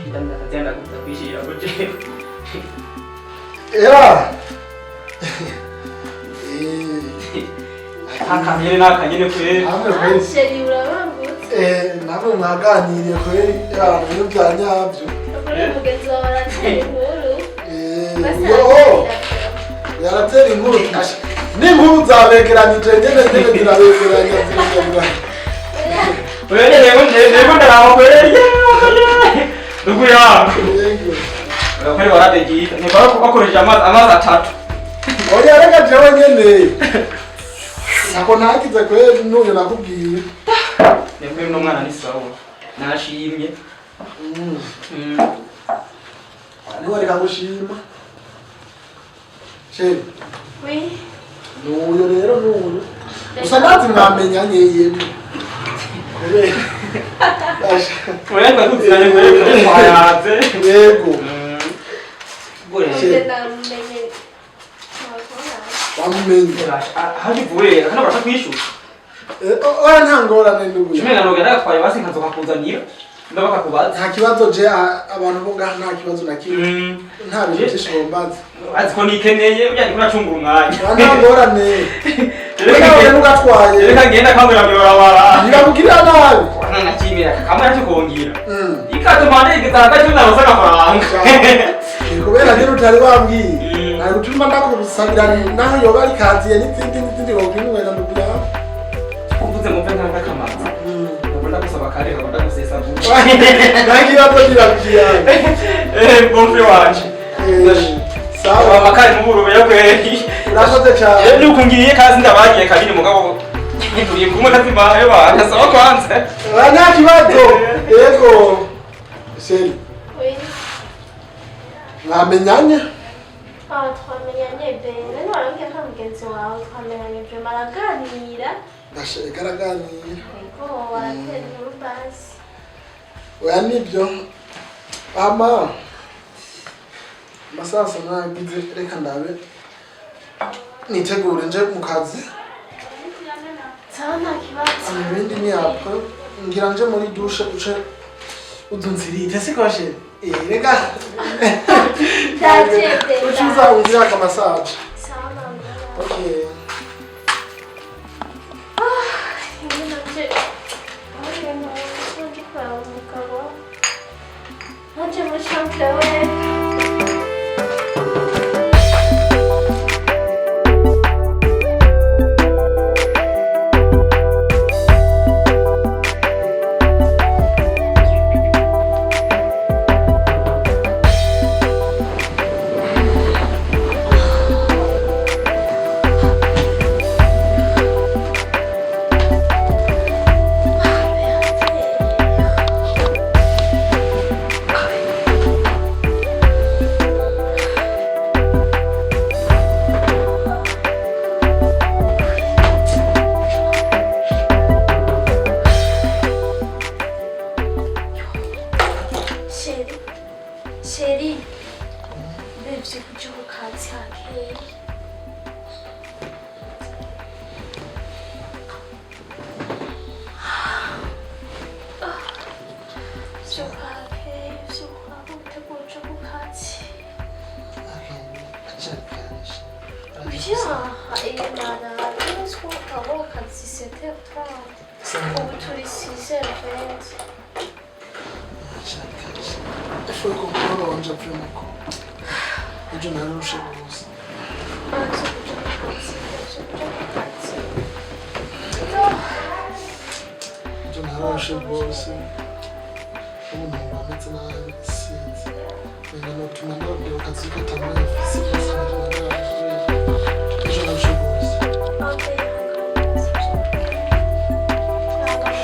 Ndakagenda kwishira ko jewe. Ya. Eh, Akanyene n'akanyene kweri. Namwe kweri. Chéri, urabangutse. Eh, namwe mwaganiriye kweri, ya bintu bya nyabyo. Kuri mugenzi wawe aratera inkuru. Eh, Basi yo, araganira. Yaratera inkuru. N'inkuru zabegeranije nyene nyene zirabegeranya zirabegeranya. Oya nego nego ndaraba kweri. Ndugu yangu. Yego. Oya kweri waradegiye. Ni kwa bakoresheje amazi atatu. Oya reka jewe nyene. Nako ntagize kweri n'uyu nakubwiye. Nibwo uno mwana ni sawa. Nashimye. Niwe reka gushima. Chéri, Oui. n'uyu rero n'uyu. Gusa nazi mwamenyanye yemwe. Kubera. Oya twatuziranye kweri twayaze. Yego. Bure. Nje ndamumenye. Wamumenye. Haje vuye akana barasha kwishura. Eh, oya nta ngorane n'ubu. Cumi na nogera gatwaye basi nkazoka kuzanira. Ndabaka kubaza. Nta kibazo je abantu bo ngaha nta kibazo na kimwe. Nta bintu byinshi bombaza. Azi ko nikeneye burya ndiko nacungura umwanya. Oya nta ngorane. Reka Reka ngenda nugatwaye. Reka ngenda kamera mwibarabara. Ntibakugirira nabi. Wana nakimira kamwe nacyo kongera. Ikatumande igitanga cyo narosa agafaranga. Ni kubera nyine utari wambwiye. Nari gutuma ndakubisabira naho yoba ari kaziye n'izindi n'izindi wokwinywera ndugu yawe. Uvuze ngo mve ntanga akamazi. Ndabona gusaba kare nkabona gusesagura. Nta kibazo kirakugira. Eh, bonfre wanje. Eh, sawa. Amakari mu burube yo kweri. Urakoze cyane. Eh, nuko ngiye kazi ndabagiye kabiri mugabo. Turi kumwe kazimaye bana sawa kwanza. Oya nta kibazo. Yego. Chéri, Oui. mwamenyanye? Ah, twamenyanye be. Nani warambwiye ko ari mugenzi wawe twamenyanye be baraganira. Ndashaka araganira. Yego, aratera inkuru basi. Oya nibyo. Ama amasasa nagize reka ndabe nitegure nje mu kazi. Sawa nta kibazo. Ibindi ni apfa ngira nje muri douche uce udunzirite siko chéri? Eh, reka Ndaje. Uce uza ungira aka massage. Sawa mama. Okay. Nyine nanje nje kuraba umugabo. Nanje muri chambre we. Chéri, chéri, ndevye kuja ku kazi hakeye. Vyuka hakeye, vyuka utegura uja ku kazi. Vyaha, imana, nzi ko kazi 7h30. Ubu turi 6h20. Il faut qu'on prolonge vraiment ko ejo nararushe rwose. Nzi kuja ku kazi, ndevye kuja ku kazi. Ejo nararushe rwose, ubu numva meze nabi, sinzi wenda notuma ndababwira akazi ko atamwanya mfise rwose, ejo nararushe rwose. Okay, ihangane, sivyo? Ihangane.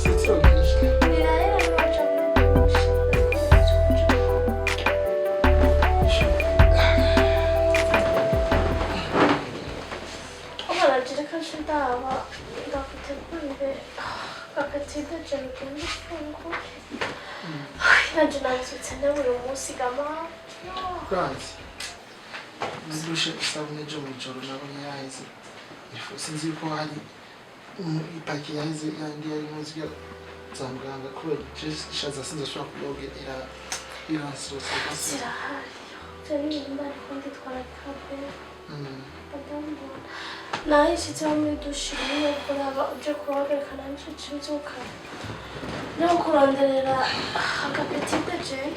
Sitiro nyinshi. Birahera niwaja muri douche, ndakweretse kuja. Umwana reka nce ndaba ndagutegurire agati ndaje ugende ufungure. Nanje nabyutse buri munsi gama. Urazi dushe isabune ejo mw'ijoro nabonye yaheze ifu, sinzi yuko hari ipaki yaheze yandi yari munsi ya Za muganga kubera ishaza sinzashobora kuyoga iransosa. Zirahari. Ivyo ni ibintu mba ariko nditwararika pe. Badambona nayishyizeho muri dushe nyine kuraba uje kuhagarika nanje nca no kuronderera agapeti déjeuner.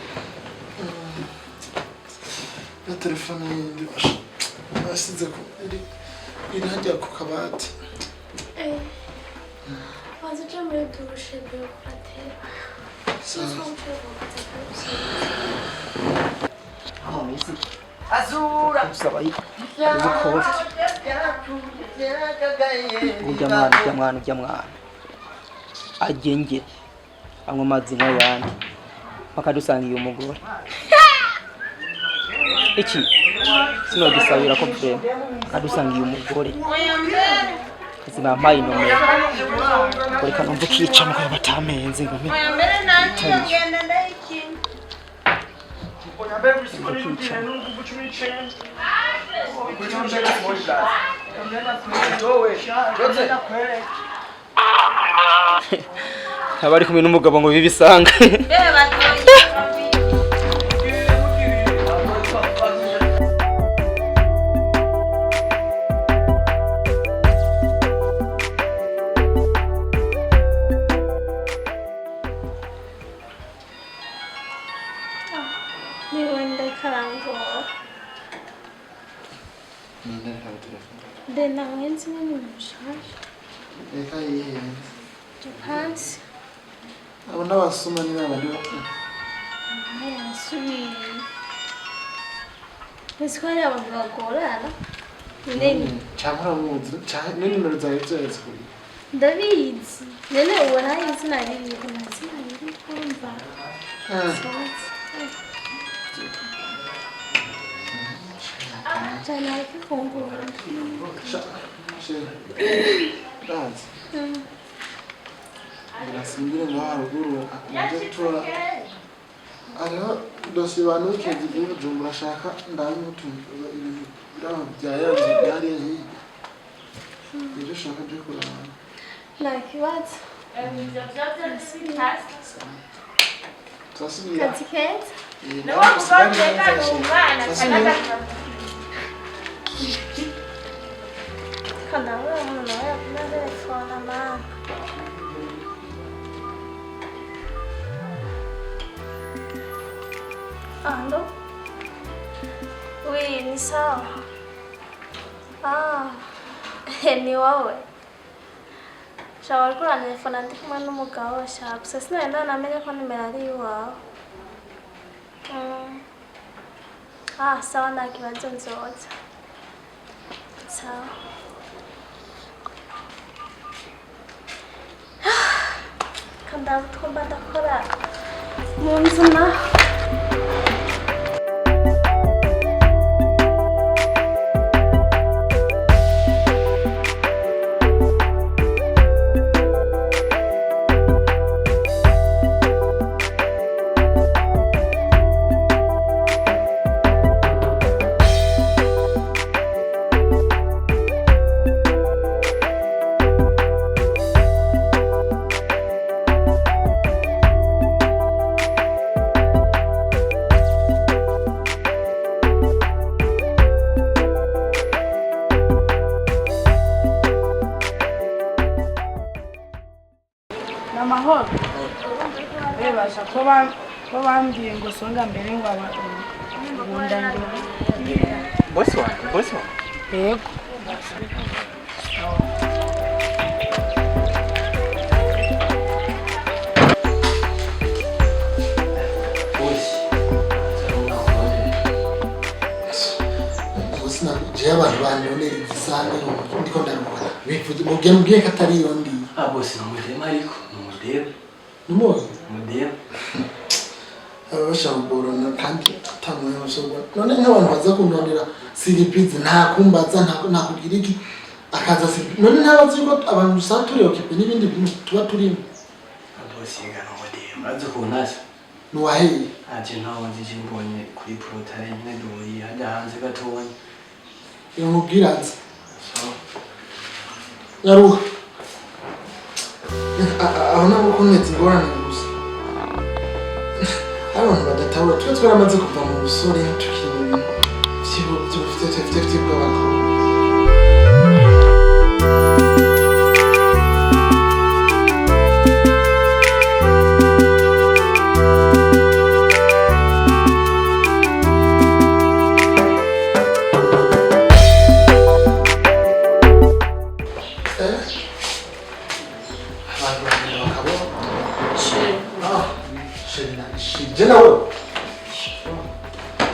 Na telefone yindi basize ku iri hajya ku kabati. Eh, waza uje muri dushe mbere kuratera. Sawa. Usaba ubukoti. Urya mwana, urya mwana, urya mwana agenge anywa amazi nk'ayandi mpaka dusanga iyo mugore iki sinogisabira ko vraiment akadusanga iyo mugore kazi bampaye inomero ngo reka numve kica ngo batamenze ngo mpe itariyo. Numve kica. Aba ari kumwe n'umugabo ngo bibisanga. Niwe ndakarangora. None reka telefone. Nde nawenzi nyine mushasha. Reka yihenze. Japansi. Abo n'abasuma ni babandi. Yasubiye. Ese ko hari abantu bagorana? Nene. Cyangwa uramuzi cyangwa n'inimero zawe zose kuri. Ndabizi. Nene ubona izina ririho nta zina ririho mva. Sinzi. Cyane ariko ifunguro. Ndazi. Birasimbire ngaho haruguru nje gutora hariho dosiye bantukiye zivuye Bujumbura ashaka ndabimutunga ibintu biraho bya yanzu byariya hirya nibyo ushaka nje kuraba. Nta kibazo. Turasubira. Kazi keza. Eh, nawe usigare neza, turasubira. Kandi uriya muntu nawe yaguma telefone mama. Allo? Oui, ni sawa. Ah, ni wowe. Shaka wariko urantelefona ndi kumwe n'umugabo shaka gusa sinari ndanamenye ko nimero ari iwawe. Ah, sawa nta kibazo nzoza. Sawa. Kandi twumva ndakora mu nzu naho. Ni amahoro bebasha ko bambwiye ngo songa mbere ngo abundangire. Bosi wanjye, bosi wanjye. Yego. Ubuzima jewe abantu bandonera igisanga ndiko ndaruhuka bivuze mubwiye mubwiye ko atari iyo ndi. Ah, bosi ni umudema ariko ni umudema. Numuzi. Umudema. Aba bashaka kugorana kandi atamwanya bashobora none nk'abantu baza kundondera siripizi nta kumbaza nta kugira iki akaza siripizi none ntabazi yuko abantu usanga turi occupé n'ibindi bintu tuba turimo. Ah, bosi nga ni umudema urazi ukuntu asa. Nuwaheye. Anje ntaho nzi je mbonye kuri porotare nyine duhuriye hajya hanze gatonya. Iyo mubwira nzi. So Nyaruha. Abo nabo kunteza ingorane gusa. Hari abantu badatabura, twe twaramaze kuva mu busore, tukiri mu bintu vy'ubufite bw'abakobwa. Eh? Abantu bagenda bakabona. Chéri. Ah, chéri na chéri je nawe.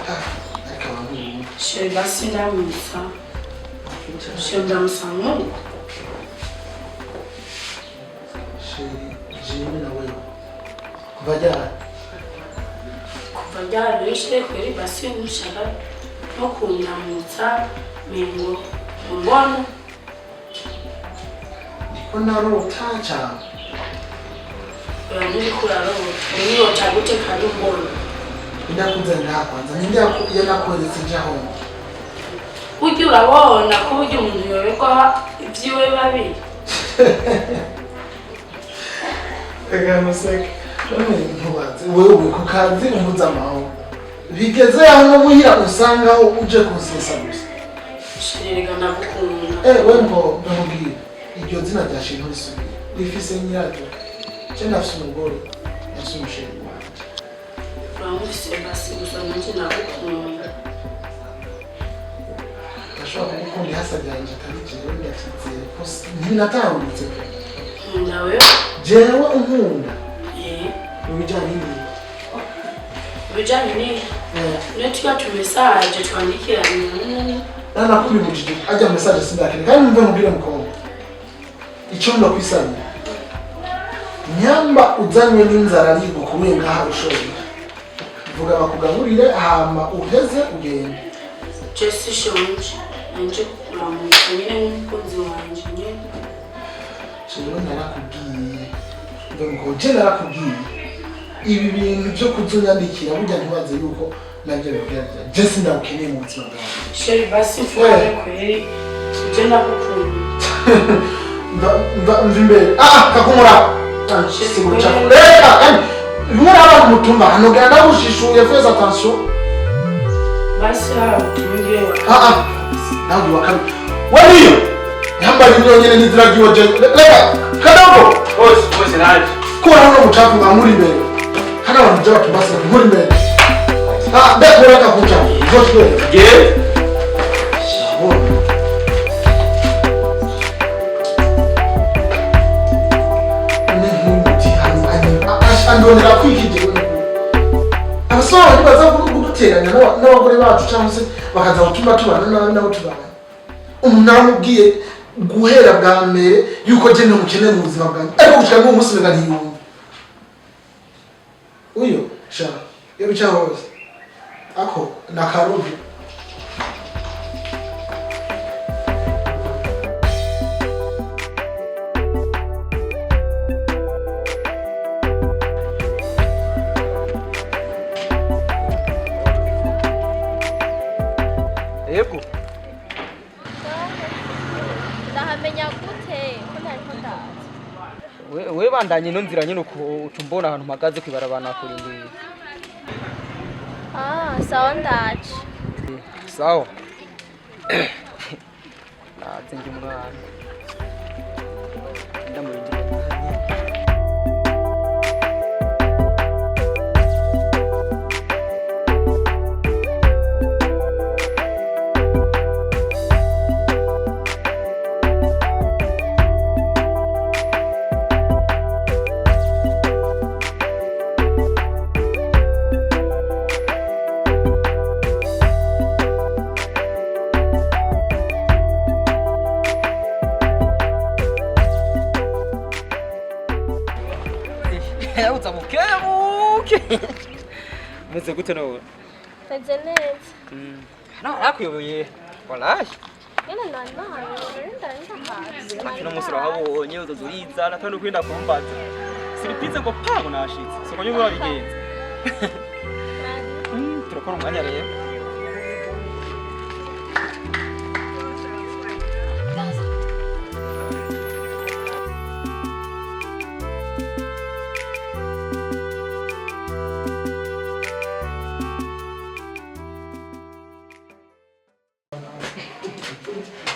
Ah, ariko abantu ubu. Chéri, basi ndamutsa. Chéri, ndamutsa nk'uko. Chéri jewe nawe kuva ryari? Kuva ryarabeshe kweri, basi ntushaka no kundamutsa mengo umbona. Ndiko narota cane. Oya, nturiko urarota, urota gute kandi umbona? Ndakuzanira kwanza ninde yanakweretse njaho? Burya urabona ko burya umuntu yoberwa ibyiwe babiri. Reka museke none ntubaze wewe ku kazi umbuza amahoro bigeze aho no muhira usangaho uje kunsesa gusa. Chéri, rega ndagukunda. Eh, we ngo ndamubwira iryo zina rya shintu risubire rifise nyiraryo. Je ndafise umugore, ndafise umuchéri wanje. Uramufise, basi gusa nanje ndagukunda. Ndashobora kugukunda ihasa ryanje atari jewe, ndavyizeye ko ntinatahuritse. Nkunda wewe. Jewe unkunda? Eh. Mu bijanye n'iki? Ibijanye n'iki? Eh. Niyo tuba tumesaje twandikiranye. Nanakubimujije ajya message sindakire kandi mve mubwire mukobwa icyo ndakwisabira nyamba uzanywe n'inzara ari gukuye ngaha ushoboye vuga bakugaburire hama uheze ugende. Je sishonje, nanje kukuramutsa nyine nk'umukunzi wanje nyine. Jewe narakubwiye mve mukobwa, je narakubwiye ibi bintu byo kuzunyandikira burya ntibaze yuko nabyo bibwira je sindabukeneye mu buzima bwawe. Chéri, basi mfurahe kweri, je ndagukunda. Mva imbere, ah kakumura Chéri. Reka kandi bimwe n'abantu mutumva hano genda ndagushishuye, fais attention. Basi haba utumbwire wa. Ah ah, nawe wa kabiri wariyo yambaye imyonyene n'iziragiwe je reka kadogo. Bose bose naje. Kuba hano mucafu nga nkuri imbere hano abantu byo batumbase nkuri imbere, ah ndakora kakuca zotwe. Genda. Shabona. Andonera kwikije abasore ntibaza kuduteranya n'abagore bacu cyangwa se bakaza gutuma tubana nabi nabo tubana. Umuntu naramubwiye guhera bwa mbere yuko je ntamukene mu buzima bwanjye, ariko gushika n'uwo munsi umenga ntiyumva uyo sha iyo bica hose ako ni akarubi. Yego. Ndahamenya gute ko ntariko ndaza? We bandanye ino nzira nyine uko utumbona ahantu mpagaze kwibarabara nakurindiye. Ah, sawa, ndaje. Sawa. Naze ndi umwana. Ndamurindiriye. Uza buke buke. Meze gute none? Meze neza. Narakuyoboye. Wallahi. Nyene nari nahayobewe, ndari ndahazi. Ati no munsi urahabonye uzoza urizana atari ukwenda kumbaza. Siripize ngo pango nashitse. Soko nyuma urabigenza. Turakora umwanya rero. Uri.